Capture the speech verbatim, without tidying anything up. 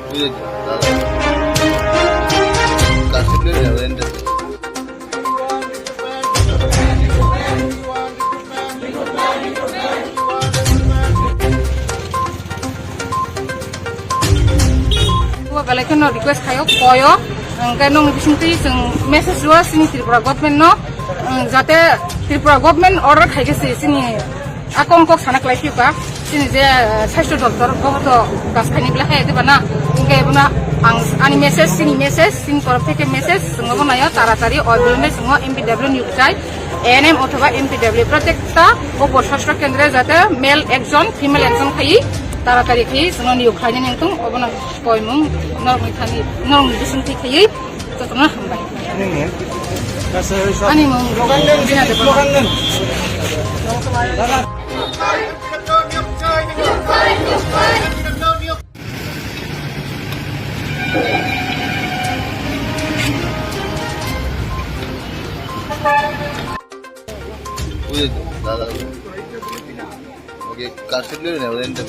Bujo to, dada. Kashi le le ente. Wa belai kheno request khayo, koyo, hwnkhe nokni bisingtwi chwng message rwo chini Tripura government no, jate Tripura government order khaikhe se chini a kong kok sana kwlai phiyo ka, chini je, eh, sasthyo doptor bobo to gas khaini bla hai diba na, hwnkhe bono ang ani message, chini message, chini torof theke message, chwng bono nayo taratari oibilme chwngo M P W niyok chai, A N M othoba M P W protekta obo sasthyo kendro jate male ekjon, female ekjon khai taratari khai chwngno niyok khaini nangtung obono. Koimung norokni thani, norokni bisingtwi khaiwi jotono hambai. Nini? Ani mung Logan Deng, Bina Debbarma. Logan Deng. Uy, dada. Oke, kasih dulu nih, udah ente.